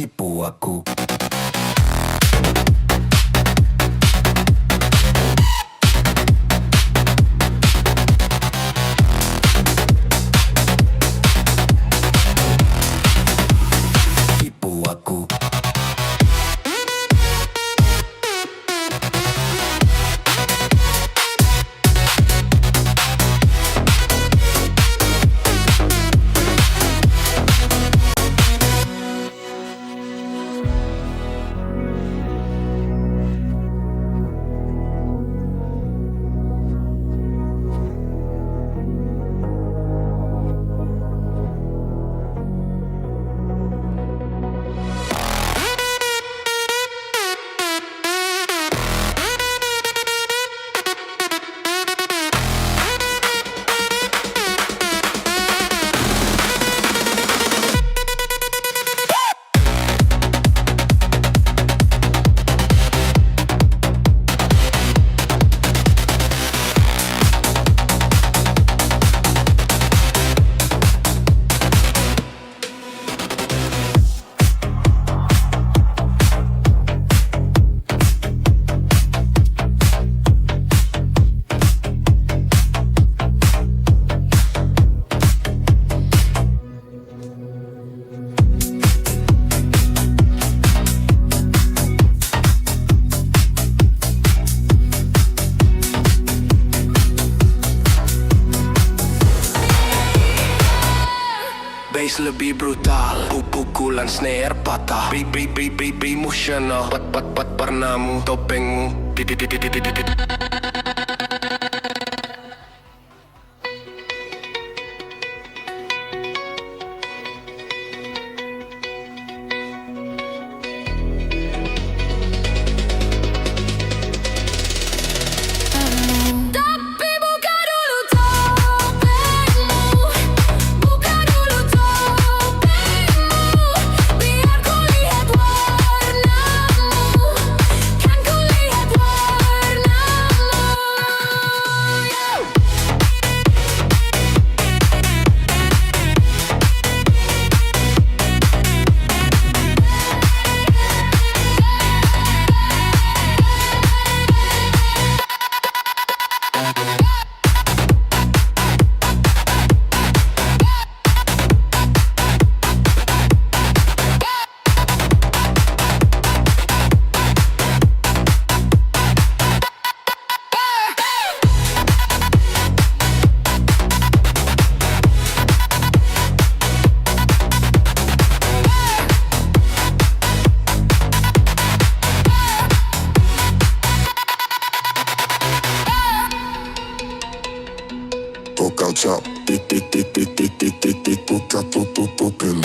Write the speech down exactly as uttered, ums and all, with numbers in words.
Tipu aku. Tipu aku. Bass lebih brutal, pu-, pukulan snare patah. Be-, be-, be-, be-, be emotional. Pat-, pat-, pat-, warnamu, topengmu. Di-, di-, di-, di-, di-, di-, di-, Tapi buka dulu topengmu, buka dulu topengmu, biar ku lihat warnamu, kan ku lihat warnamu. Pokal cap, tik, tik, tik, pokal, pu, pu, pu, pil.